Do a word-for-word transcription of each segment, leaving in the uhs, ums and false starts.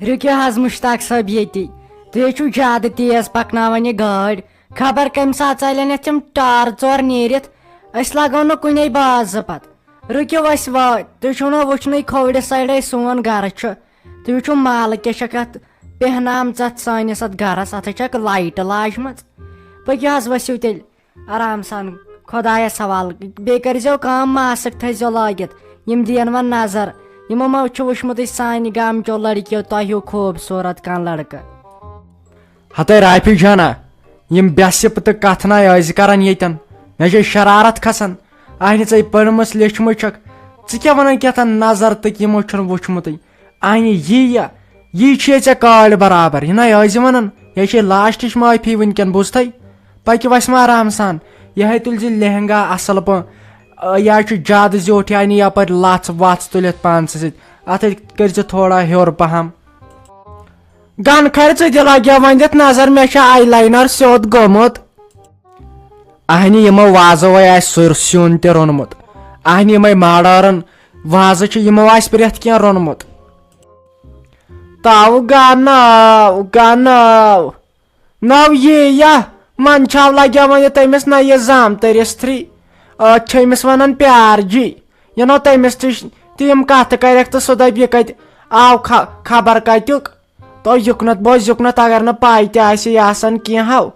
رُکِو حظ مُشتاق صٲب ییٚتی۔ تُہۍ حظ چھِو زیادٕ تیز پکناوان یہِ گٲڑۍ۔ خبر کَمہِ ساتہٕ ژَلن یَتھ تِم ٹار ژور نیٖرِتھ۔ أسۍ لگو نہٕ کُنے باز زٕ پتہٕ۔ رُکِو، أسۍ وٲتۍ۔ تُہۍ چھِو نہٕ وٕچھنٕے کھوورِ سایڈَے سون گرٕ چھُ۔ تُہۍ وٕچھِو مالہٕ کیٛاہ چھَکھ اَتھ بیٚہناومژٕ اَتھ سٲنِس اَتھ گرَس۔ اَتھ حظ چھَکھ لایٹہٕ لاجمَژ۔ پٔکِو حظ، ؤسِو تیٚلہِ۔ آرام سان خۄدایس حوالہٕ۔ بیٚیہِ کٔرۍزیو کٲم، ماسک تھٲیزیو لٲگِتھ۔ یِم دِین وۄنۍ نظر۔ یِمو ما چھُ وٕچھمُتٕے سانہِ گامچو لڑکیو تۄہہِ ہیوٗ خوٗبصوٗرت کانٛہہ لڑکہٕ۔ ہتے رافی جانا، یِم بے سِپ تہٕ کتھ ناے ٲسۍ کران ییٚتٮ۪ن۔ مےٚ چھے شرارت کھسان۔ اہنہِ ژے پٔرمٕژ لیچھمٕژ چھکھ۔ ژٕ کیٛاہ ونان کیٛاہ تام نظر تہٕ یِمو چھُنہٕ وٕچھمُتٕے۔ اہنہِ یی یا، یی چھے ژےٚ کالۍ برابر۔ یہِ ناے ٲسۍ ونان، یہِ چھے لاسٹٕچ معٲفی وٕنکٮ۪ن، بوٗزتھے؟ پکہِ وسہِ ما آرام سان۔ یہے تُلۍ زِ لہنگا اصل پٲٹھۍ۔ آ، یا چھُ زیادٕ زیوٗٹھ، یعنی یپٲرۍ لژھ وژھ تُلِتھ پانسٕے سۭتۍ۔ اتھ کٔرۍ زِ تھوڑا ہیوٚر پہم۔ گن کھرِ ژٕ تہِ لگیا وۄنۍ دِتھ نظر، مےٚ چھُ آی لاینر سیوٚد گوٚمُت۔ اہنہِ یِمو وازو آسہِ سُر سیُن تہِ روٚنمُت۔ اہنہِ یِمے ماڈٲرن وازٕ چھِ، یِمو آسہِ پرٛٮ۪تھ کینٛہہ روٚنمُت۔ تاو گناو، گناو۔ نو یی یا من چھاو لگیا وۄنۍ تٔمِس نہ یہِ زام تٔرِس تھری۔ أتھۍ چھِ أمِس ونان پیار جی۔ یہِ نو تٔمِس تہِ تہِ یِم کتھٕ کرٮ۪کھ تہٕ سُہ دپہِ یہِ کتہِ آو خ-، خبر کتیُک۔ تو یُکنت بوز یُکنت، اگر نہٕ پاے تہِ آسہِ یہِ آسان کینٛہہ ہو۔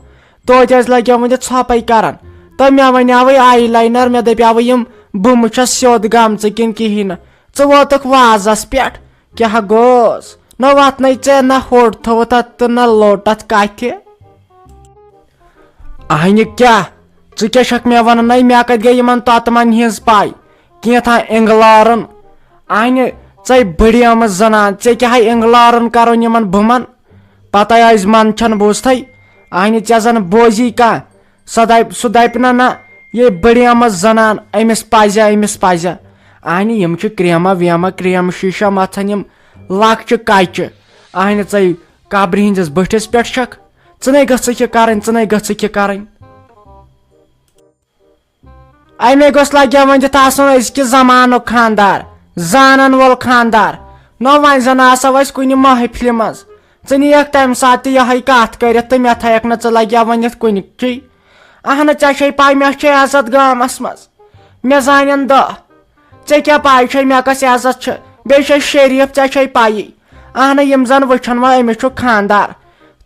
توتہِ ٲسۍ لگیا وۄنۍ ژھۄپے کران۔ تہٕ مےٚ ونیاوٕے آی لاینر، مےٚ دپیاوٕے یِم بُمہٕ چھس سیوٚد گمژٕ کِنہٕ کِہیٖنۍ نہٕ۔ ژٕ ووتکھ وازس پٮ۪ٹھ۔ کیٛاہ گوٚوس؟ نہ وۄتھنے ژےٚ، نہ ہوٚٹ تھوٚوُتھ اتھ تہٕ نہ لوٚٹ اتھ کتھِ۔ اہنہِ کیٛاہ؟ ژٕ کیٛاہ چھکھ مےٚ ونان؟ ہے، مےٚ کتہِ گٔے یِمن تۄتمن ہٕنٛز پے؟ کینٛژھا انگلارن۔ اہنہِ، ژے بٔڑیمٕژ زنان، ژےٚ کیٛاہ ہے انگلارن کرُن یِمن بُمن؟ پتے ٲسۍ من چھن بوٗزتھے۔ اہنہِ، ژےٚ زن بوزی کانٛہہ۔ سۄ دپہِ، سُہ دپہِ نہ، نہ، یے بٔڑیمٕژ زنان، أمِس پزِ، أمِس پزِ۔ اہنہِ، یِم چھِ کرٛیمہ ویمہ، کرٛیمہٕ شیٖشہ متھان یِم لۄکچہِ کچہِ۔ اہنہِ، ژے قبرِ ہٕنٛدِس بٔٹھِس پٮ۪ٹھ چھکھ۔ ژٕنے گٔژھٕکھ یہِ کرٕنۍ، ژٕنے گٔژھٕکھ یہِ کرٕنۍ۔ امے گوٚژھ لگیا وۄنۍ دِتھ آسُن أزکہِ زمانُک خاندار، زانن وول خاندار۔ نہ وۄنۍ زن آسو أسۍ کُنہِ محفلہِ منٛز۔ ژٕ نِیَکھ تمہِ ساتہٕ تہِ یہے کتھ کٔرِتھ تہٕ مےٚ تھایکھ نہٕ ژٕ لگیا ؤنِتھ کُنہِ چی۔ اہنہٕ، ژےٚ چھے پاے مےٚ چھے عزت گامس منٛز۔ مےٚ زانن دہ۔ ژےٚ کیٛاہ پاے چھے مےٚ کس عزت چھِ؟ بیٚیہِ چھے شریف، ژےٚ چھے پایی۔ اہنہٕ، یِم زن وٕچھن وۄنۍ أمِس چھُ خاندار،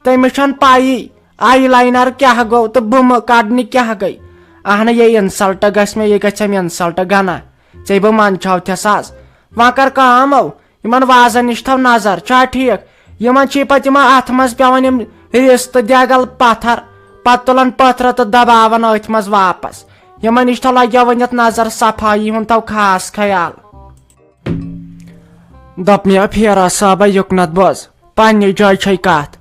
تٔمِس چھنہٕ پایی آی لاینر کیٛاہ گوٚو تہٕ بُمہٕ کڑنہِ کیٛاہ گٔے۔ اہنہٕ، یے انسلٹ گژھِ مےٚ، یے گژھٮ۪م انسلٹ گنا۔ ژے بہٕ منٛدچھاو تھس آز۔ وۄنۍ کر کٲم او، یِمن وازن نِش تھاو نظر، چھا ٹھیٖک؟ یِمن چھِ پتہٕ یِمن اتھٕ منٛز پٮ۪وان یِم رِستہٕ دٮ۪گل پتھر، پتہٕ تُلان پتھرٕ تہٕ دباوان أتھۍ منٛز واپس۔ یِمن نِش تھاو لگیا ؤنِتھ نظر، صفٲیی ہُنٛد تھاو خاص خیال۔ دوٚپ مےٚ، پھیرا صٲبہ، یُکنتھ بوز، پننہِ جایہِ چھے کتھ۔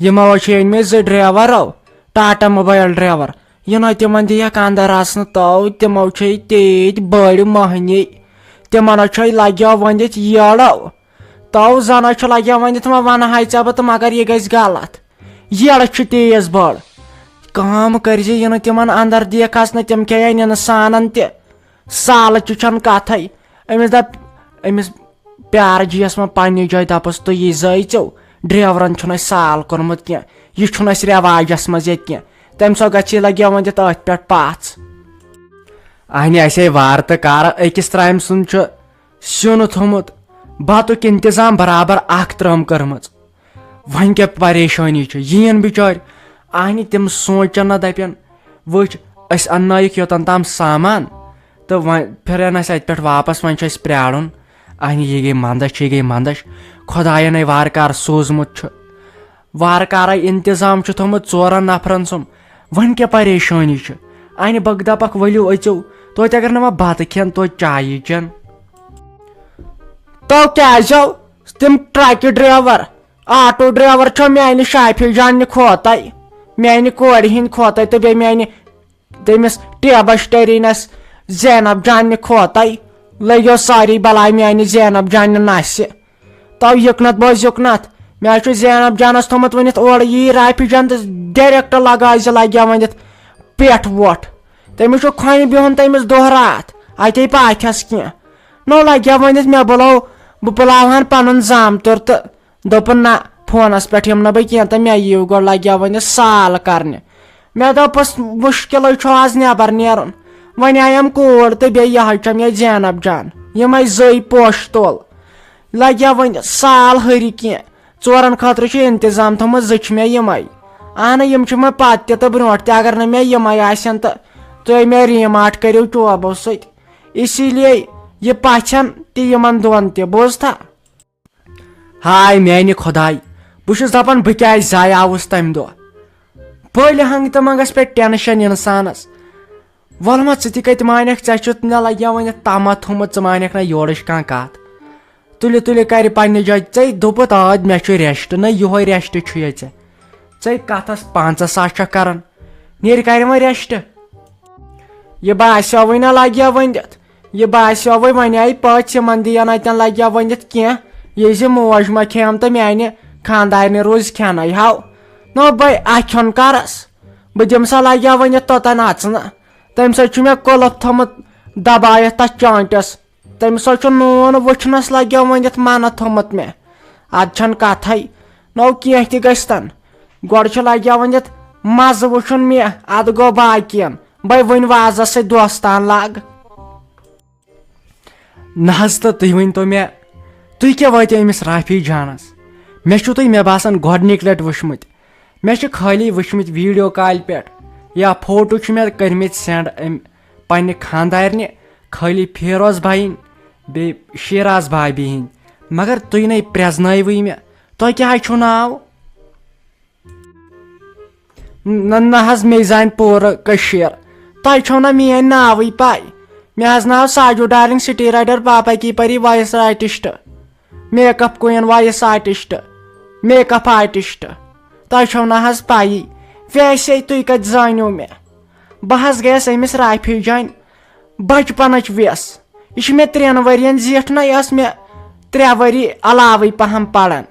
یِمو چھِ أنۍ مٕتۍ زٕ ڈرایور، ٹاٹا موبایل ڈرایور۔ یہِ نہ تِمن دِیَکھ اندر اژنہٕ، تو تِمو چھے تیٖتۍ بٔڑۍ مٔہنی۔ تِمن چھے لگیو ؤنِتھ ییڑو۔ تو زن چھُ لگیو ؤنِتھ، وۄنۍ ونہٕ ہاے ژےٚ بہٕ تہٕ مگر یہِ گژھِ غلط۔ ییڑٕ چھُ تیز بٔڑ۔ کٲم کٔرۍ زِ، یہِ نہٕ تِمن اندر دِیَکھ اژنہٕ، تِم کھیٚیَن انسانن تہِ۔ سالہٕ چہِ چھنہٕ کتھے۔ أمِس دپ، أمِس پیارٕ جیس وۄنۍ پننہِ جایہِ دپس، تُہۍ یی زٲیژیو، ڈریورن چھُنہٕ اسہِ سال کوٚرمُت کینٛہہ، یہِ چھُنہٕ اسہِ رٮ۪واجس منٛز ییٚتہِ کینٛہہ، تمہِ سۄ گژھِ لگہِ وۄنۍ دِتھ أتھۍ پٮ۪ٹھ پژھ۔ اہنہِ، اسے وارٕ تہٕ کارٕ أکِس ترامہِ سُنٛد چھُ سیُن تھوٚمُت، بتُک انتظام برابر اکھ ترٲم کٔرمٕژ۔ وۄنۍ کیٛاہ پریشٲنی چھِ؟ یِیِن بِچٲرۍ۔ اہنہِ تِم سونٛچن نہ، دپن، وٕچھ، أسۍ اننٲیِکھ یوٚتن تام سامان تہٕ وۄنۍ پھِرن اَسہِ اتہِ پٮ۪ٹھ واپس، وۄنۍ چھُ اَسہِ پرٛارُن۔ اہنہِ یہِ گٔے منٛدچھ، یہِ گٔے منٛدچھ۔ خۄداین ہے وارٕ کارٕ سوٗزمُت چھُ۔ وارٕ کارے انتظام چھُ تھوٚمُت ژورن نفرن سُم۔ وۄنۍ کیٛاہ پریشٲنی چھِ؟ اہنہِ بہٕ دپکھ، ؤلِو أژِو، توتہِ اگر نہٕ وۄنۍ بتہٕ کھٮ۪ن، توتہِ چایی چٮ۪ن۔ تو کیٛازِ ہو؟ تِم ٹرکہِ ڈرایور، آٹو ڈرایور چھو میانہِ شافی جاننہِ کھوتَے، میانہِ کورِ ہِنٛدِ کھوتَے تہٕ بیٚیہِ میانہِ تٔمِس ٹیبس ٹرینس زینب جاننہِ کھوتَے۔ لٔگیو ساری بلاے میانہِ زینب جاننہِ نسہِ۔ تو یُکنتھ بوز یُکنتھ، مےٚ حظ چھُ زینب جانس تھوٚمُت ؤنِتھ اورٕ یی رافی جان تہٕ ڈایریکٹ لگاو زِ لگیا ؤنِتھ پٮ۪ٹھ وۄٹھ۔ تٔمِس چھُ کھۄنہِ بِہُن تٔمِس دۄہ راتھ، اتے پاتھس کینٛہہ۔ نو لگیا ؤنِتھ مےٚ بُلاو، بہٕ بُلاوہن پنُن زامتُر تہٕ دوٚپُن، "نہ، فونس پٮ۪ٹھ یِمہٕ نہٕ بہٕ کینٛہہ تہٕ مےٚ یِیِو گۄڈٕ، لگیو وۄنۍ سال کرنہِ۔" مےٚ دوٚپُس، "مُشکِلٕے چھُ آز نٮ۪بر نیرُن، وۄنۍ آیم کوٗر تہٕ بیٚیہِ یِہوٚے چھےٚ مےٚ زینب جان، یِمے زٕے پوشہٕ تُل، لگیو وۄنۍ سال ہٕرِ کینٛہہ، ژورن خٲطرٕ چھُ انتظام تھوٚمُت، زٕ چھِ مےٚ یِمے۔ اہنہٕ، یِم چھِ مےٚ پتہٕ تہِ تہٕ برونٛٹھ تہِ، اگر نہٕ مےٚ یِمے آسن تہٕ تُہۍ مےٚ ریماٹ کٔرِو چوبو سۭتۍ، اسی لیے یہِ پژھن تہِ یِمن دۄن تہِ، بوٗزتھا؟" ہاے میانہِ خۄداے، بہٕ چھُس دپان، بہٕ کیازِ زایاوُس تمہِ دۄہ؟ بٔلۍ ہنگ تہٕ منگس پٮ۪ٹھ ٹینشن انسانس۔ وۄلہٕ ما، ژٕ تہِ کتہِ مانکھ؟ ژےٚ چھُتھ مےٚ لگیا وۄنۍ یتھ تما تھوٚمُت، ژٕ مانکھ نہ یورٕچ کانٛہہ کتھ۔ تُلہِ تُلہِ کرِ پننہِ جایہِ، ژےٚ دوٚپُتھ، آد مےٚ چھُ ریسٹ، نہ یُہوے ریسٹ چھُ ییٚتہِ ژےٚ۔ ژےٚ کتھس پنژاہ ساس چھکھ کران، نیرِ کرِ وۄنۍ ریسٹ۔ یہِ باسیووٕے نہ لگیا ؤنِتھ، یہِ باسیووٕے وۄنۍ آیہِ پٔژھۍ، یِمن دِین اتٮ۪ن لگیا ؤنِتھ کینٛہہ، یہِ زِ موج ما کھیم تہٕ میانہِ خاندارنہِ روزِ کھٮ۪نَے ہاو۔ نو بے اکھ کھیوٚن کرس، بہٕ دِمہٕ سا لگیا ؤنِتھ توٚتن اژنہٕ۔ تٔمۍ سۭتۍ چھُ مےٚ قُلف تھوٚمُت دبٲیِتھ تتھ چانٹس۔ تٔمۍ سۭتۍ چھُ نوٗن وٕچھنس لگیا ؤنِتھ منع تھوٚمُت مےٚ۔ ادٕ چھنہٕ کتھے، نو کینٛہہ تہِ گژھِ تن۔ گۄڈٕ چھُ لگیا ؤنِتھ مزٕ وٕچھُن مےٚ، ادٕ گوٚو باقین۔ بے وٕنۍ وازس سۭتۍ دوستان لگ۔ نہ حظ، تہٕ تُہۍ ؤنۍ تو مےٚ، تُہۍ کیٛاہ وٲتِو أمِس رافی جانس؟ مےٚ چھُو تُہۍ، مےٚ باسان، گۄڈٕنِکۍ لٹہِ وٕچھمٕتۍ۔ مےٚ چھِ خٲلی وٕچھمٕتۍ ویٖڈیو کالہِ پٮ۪ٹھ یا فوٹو چھِ مےٚ کٔرمٕتۍ سینڈ أمۍ پننہِ خانٛدارنہِ، خٲلی فیروز بھایِنۍ بیٚیہِ شیراز بھابی ہِنٛدۍ، مگر تُہۍ نَے پرٛزنٲیوٕے مےٚ۔ تۄہہِ کیٛاہ حظ چھُو ناو؟ نہ، نہ حظ، مے زانہِ پوٗرٕ کٔشیٖر۔ تۄہہِ چھو نہ میٲنۍ ناوٕے پاے۔ مےٚ حظ ناو ساجو ڈارلنگ سٹی رائڈر پاپا کی پری وائس آرٹسٹ، میک اپ کوئن وائس آرٹسٹ، میک اپ آرٹسٹ۔ تۄہہِ چھو نہ حظ پایی۔ ویسے تُہۍ کتہِ زانیو مےٚ؟ بہٕ حظ گٔیس أمِس رافی جانہِ بچپنٕچ ویس۔ یہِ چھِ مےٚ ترٛٮ۪ن ؤرین زیٹھ، نہ یہِ ٲس مےٚ ترٛےٚ ؤری علاوٕے پہم پران۔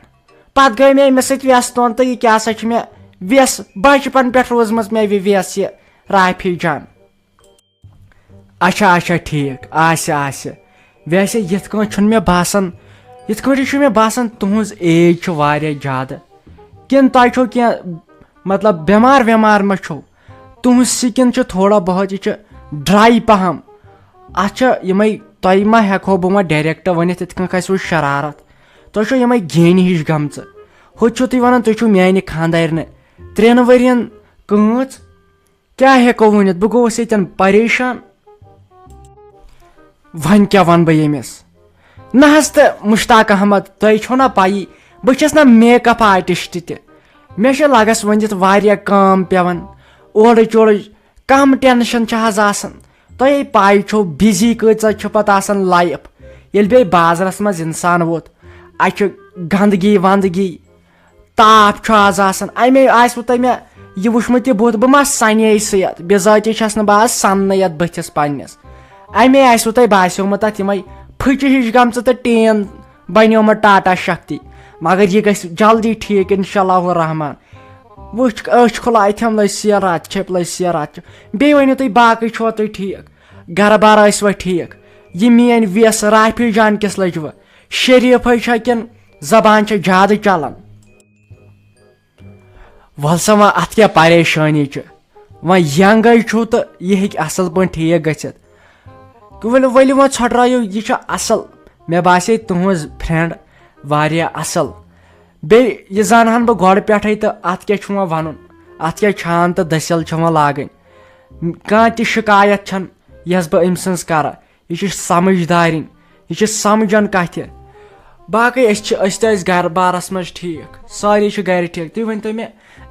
پتہٕ گٔے مےٚ أمِس سۭتۍ وٮ۪س تون تہٕ یہِ کیٛاہ سا چھِ مےٚ وٮ۪س بچپن پٮ۪ٹھ روٗزمٕژ مےٚ وِ-، وٮ۪س یہِ رافی جان۔ اچھا، اچھا، ٹھیٖک، آسہِ، آسہِ۔ ویسے یِتھ کٲٹھۍ چھُنہٕ مےٚ باسان، یِتھ کٲٹھۍ چھُ مےٚ باسان تُہٕنٛز ایج چھِ واریاہ زیادٕ۔ کِنہٕ تۄہہِ چھو کینٛہہ، مطلب، بٮ۪مار وٮ۪مار ما چھو؟ تُہٕنٛز سِکِن چھِ تھوڑا بہت، یہِ چھِ ڈراے پہم۔ اتھ چھِ یِمے، تۄہہِ ما ہٮ۪کہو بہٕ وۄنۍ ڈایریکٹ ؤنِتھ، یِتھ کٔنۍ کھسہِ وۄنۍ شرارت۔ تۄہہِ چھو یِمے گینہِ ہِش گٔمژٕ۔ ہُتہِ چھو تُہۍ ونان، تُہۍ چھِو میانہِ خانٛدارنہِ ترٛٮ۪ن ؤرین کٲژ۔ کیٛاہ ہٮ۪کو ؤنِتھ، بہٕ گوٚوُس ییٚتٮ۪ن پریشان۔ وۄنۍ کیٛاہ وَنہٕ بہٕ ییٚمِس؟ نہ حظ تہٕ مشتاق احمد، تۄہہِ چھو نا پَیی، بہٕ چھَس نا میک اپ آرٹسٹ تہِ۔ مےٚ چھِ لَگَس ؤنِتھ واریاہ کٲم پٮ۪وان، اورٕچ یورٕچ کَم ٹینشن چھِ حظ آسان۔ تۄہے پَے چھو بِزی کۭژاہ چھِ پَتہٕ آسان لایف۔ ییٚلہِ بیٚیہِ بازرَس منٛز اِنسان ووت، اَتہِ چھِ گنٛدگی ونٛدگی، تاپھ چھُ آز آسان، امے آسِوٕ تۄہہِ مےٚ یہِ وُچھمُت یہِ بُتھ، بہٕ ما سنے سٕے یتھ، بِذٲتی چھس نہٕ بہٕ آز سننٕے یتھ بٕتھِس پننِس۔ امے آسِوٕ تۄہہِ باسیومُت اتھ یِمے پھٕچہِ ہِش گٔمژٕ تہٕ ٹین بنیومُت ٹاٹا شکتی، مگر یہِ گژھِ جلدی ٹھیک انشاء اللہ الرحمن۔ وٕچھ، أچھ کھُلایہِ تھم لٔج سیرات چھپۍ لٔج سیرات چھِ۔ بیٚیہِ ؤنِو تُہۍ، باقٕے چھُوا تُہۍ ٹھیک؟ گرٕ بار ٲسوا ٹھیک؟ یہِ میٲنۍ ویس رافی جان کِس لٔجوٕ؟ شریٖفٕے چھا کِنہٕ زبان چھےٚ زیادٕ چلان؟ وَل سا وۄنۍ اَتھ کیٛاہ پریشٲنی چھِ؟ وۄنۍ یَنٛگَے چھُو تہٕ یہِ ہیٚکہِ اَصٕل پٲٹھۍ ٹھیٖک گٔژھِتھ۔ ؤلِو، ؤلِو وۄنۍ ژھۄٹرٲیِو، یہِ چھُ اَصٕل۔ مےٚ باسے تُہٕنٛز فرٛٮ۪نٛڈ واریاہ اَصٕل۔ بیٚیہِ یہِ زانہٕ ہَن بہٕ گۄڈٕ پٮ۪ٹھَے تہٕ اَتھ کیٛاہ چھُ وۄنۍ وَنُن؟ اَتھ کیٛاہ چھان تہٕ دٔسِل چھِ وۄنۍ لاگٕنۍ؟ کانٛہہ تہِ شِکایت چھَنہٕ یۄس بہٕ أمۍ سٕنٛز کَرٕ۔ یہِ چھِ سمجھدارِنۍ، یہِ چھِ سمجھان کتھِ۔ باقٕے أسۍ چھِ، أسۍ تہِ ٲسۍ گرٕ بارس منٛز ٹھیٖک، سٲری چھِ گرِ ٹھیٖک۔ تُہۍ ؤنۍ تو مےٚ،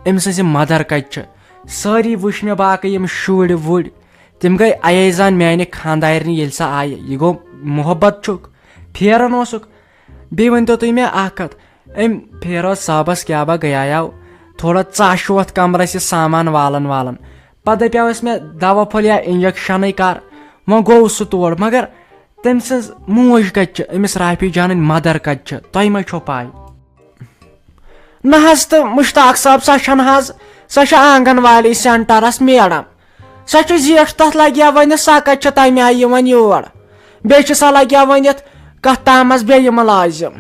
أمۍ سٕنٛز یہِ مدر کتہِ چھِ؟ سٲری وٕچھ مےٚ باقٕے یِم شُرۍ وُرۍ، تِم گٔے ایزان میانہِ خانٛدارنہِ ییٚلہِ سۄ آیہِ۔ یہِ گوٚو محبت چھُکھ، پھیران اوسُکھ۔ بیٚیہِ ؤنۍ تو تُہۍ مےٚ اکھ کتھ، أمۍ فیروز صٲبس کیٛاہ با گٔیایو تھوڑا ژاہ شوتھ کمرس یہِ سامان والان والان۔ پتہٕ دپیاوس مےٚ، دوا پھوٚل یا انجکشنٕے کر۔ وۄنۍ گوٚو سُہ تور، مگر تٔمۍ سٕنٛز موج کتہِ چھِ؟ أمِس رافی جانٕنۍ مدر کتہِ چھِ؟ تۄہہِ ما چھو پاے؟ نہ حظ تہٕ مشتاق صٲب، سۄ چھنہٕ حظ، سۄ چھِ آنگن والی سینٹرس میڈم۔ سۄ چھِ زیٹھ تتھ لگیا ؤنِتھ، سۄ کتہِ چھِ تمہِ آیہِ یِوان یور؟ بیٚیہِ چھِ سۄ لگیا ؤنِتھ کتھ تامس بیٚیہِ مُلازم۔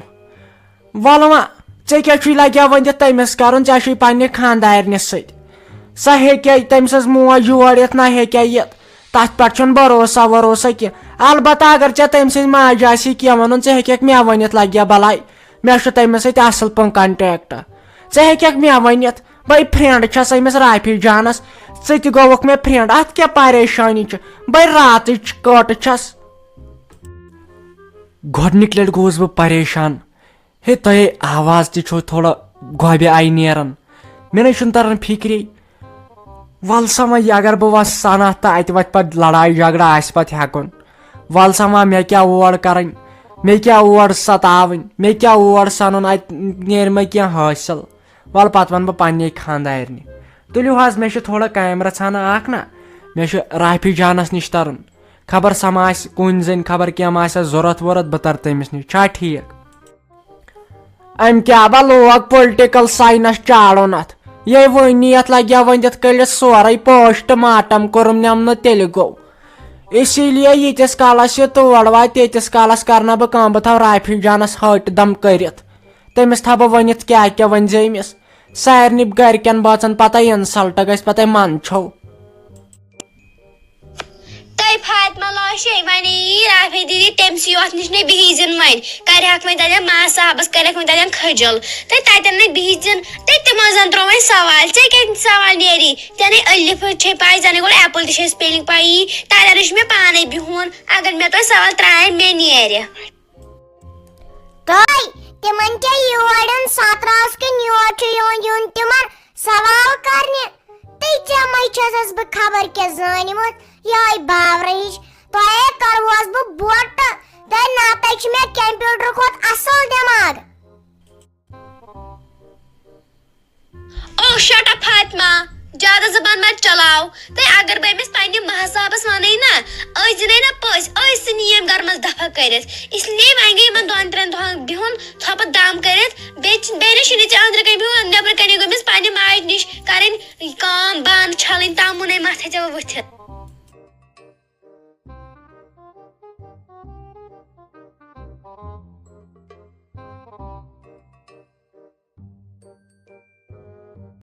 وَلہٕ وۄنۍ، ژےٚ کیٛاہ چھُے لگیا وۄنۍ یہِ تٔمِس کرُن؟ ژےٚ چھُے پننہِ خانٛدارنہِ سۭتۍ۔ سۄ ہیٚکیٛاہ تٔمۍ سٕنٛز موج یور یِتھ؟ نہ ہیٚکیٛاہ یِتھ۔ تتھ پٮ۪ٹھ چھُنہٕ بھروسہ وروسہ کینٛہہ۔ البتہ اگر ژےٚ تٔمۍ سٕنٛزِ ماجہِ آسی کینٛہہ ونُن، ژٕ ہیٚککھ مےٚ ؤنِتھ، لگیا بلاے۔ مےٚ چھُ تٔمِس سۭتۍ اصل پٲٹھۍ contact۔ ژٕ ہیٚککھ مےٚ ؤنِتھ، بے friend چھس أمِس رافی جانس، ژٕ تہِ گوٚوکھ مےٚ friend، اتھ کیٛاہ پریشٲنی چھِ؟ بے راتٕچ کٔٹ چھس۔ گۄڈنِکۍ لٹہِ گوٚوُس بہٕ پریشان۔ ہے، تۄہے آواز تہِ چھو تھوڑا گۄبہِ آیہِ نیران۔ مےٚ نَے چھُنہٕ تران فِکرے۔ وَل سا وۄنۍ، یہِ اگر بہٕ وۄنۍ سَنہٕ اَتھ تہٕ اَتہِ وَتھِ پَتہٕ لڑایہِ جھگڑٕ آسہِ پَتہٕ ہٮ۪کُن۔ وَل سا وۄنۍ، مےٚ کیٛاہ اور کَرٕنۍ؟ مےٚ کیٛاہ اور سَتاوٕنۍ؟ مےٚ کیٛاہ اور سَنُن؟ اَتہِ نیرِ مےٚ کینٛہہ حٲصِل؟ وَل پَتہٕ وَنہٕ بہٕ پنٛنے خانٛدارنہِ۔ تُلِو حظ، مےٚ چھُ تھوڑا کامہِ رَژھانہ اَکھ نہ، مےٚ چھُ رافی جانَس نِش تَرُن۔ خبر سۄ ما آسہِ کُنہِ زٔنۍ، خبر کینٛہہ ما آسٮ۪س ضوٚرَتھ ووٚرَتھ، بہٕ تَرٕ تٔمِس نِش۔ چھا ٹھیٖک؟ أمۍ کیٛاہ با لوگ political science چاڑُن اَتھ؟ یے وۄنۍ یَتھ لَگہِ ہا وۄنۍ دِتھ کٔلِس سورُے post mortem کوٚرُم نٮ۪منہٕ تیٚلہِ گوٚو۔ اسی لیے ییٖتِس کالَس یہِ تور واتہِ، تیٖتِس کالَس کَرنہٕ بہٕ کٲم، بہٕ تھاوٕ رافی جانَس ہٲٹہِ دَم کٔرِتھ۔ تٔمِس تھاوٕ بہٕ ؤنِتھ کیٛاہ کیٛاہ ؤنۍ زِ أمِس۔ سارنٕے گَرِکٮ۪ن بٲژَن پَتَے insult گژھِ پَتَے منٛد چھو۔ تۄہہِ فاطمہ لاشے وَنے یی رافی دیدی تٔمۍ سٕے یوت نِش نے بِہِزٮ۪ن وۄنۍ۔ کَرِہَکھ وۄنۍ تَتٮ۪ن ماس صاحبَس، کَرِہَکھ وۄنۍ تَتٮ۪ن خٔجل۔ تہٕ تَتٮ۪ن نے بِہِزٮ۪ن۔ تہٕ تِمو زَن ترٛوو وۄنۍ سوال۔ ژےٚ کیٛاہ سوال نیری؟ ژےٚ نے الف چھے پَے، ژےٚ نے گوٚو apple تہِ چھے spelling پَیی۔ تَتٮ۪ن چھُ مےٚ پانَے بِہُن۔ اگر مےٚ تۄہہِ سوال ترٛایَن، مےٚ نیرِ۔ تۄہہِ تِمَن کیٛاہ یور یُن ستراس کِنہٕ یور چھُ یُن، یُن تِمَن سوال کرنہِ؟ تہٕ ژےٚ مَے چھَسَس بہٕ خبر کیٛاہ زٲنمٕژ، یِہوٚے باورٕ ہِش۔ تۄہے کَرٕہوس بہٕ بوٹہٕ، تہٕ نَتہٕ چھُ مےٚ computer کھۄتہٕ اَصٕل دٮ۪ماغ۔ او shut up فاطمہ، زیادٕ زبان مت چلاو۔ تہٕ اگر بہٕ أمِس پننہِ ماہ صاحبس ونے نا، أسۍ دِنے نا پٔژھۍ، أسۍ ژھٕنہِ ییٚمہِ گرٕ منٛز دفع کٔرِتھ۔ اس لیے وۄنۍ گٔے یِمن دۄن ترٛٮ۪ن دۄہن بِہُن ژھۄپہٕ دم کٔرِتھ۔ بیٚیہِ چھِ، بیٚیہِ نہ چھُنہٕ ژےٚ أنٛدرٕ کَنہِ بِہُن، نیٚبرٕ کَنہِ گٔمٕژ پننہِ ماجہِ نِش کرٕنۍ کٲم، بانہٕ چھلٕنۍ، تَمُن ہے مَتھے ژےٚ وۄنۍ ؤتھِتھ۔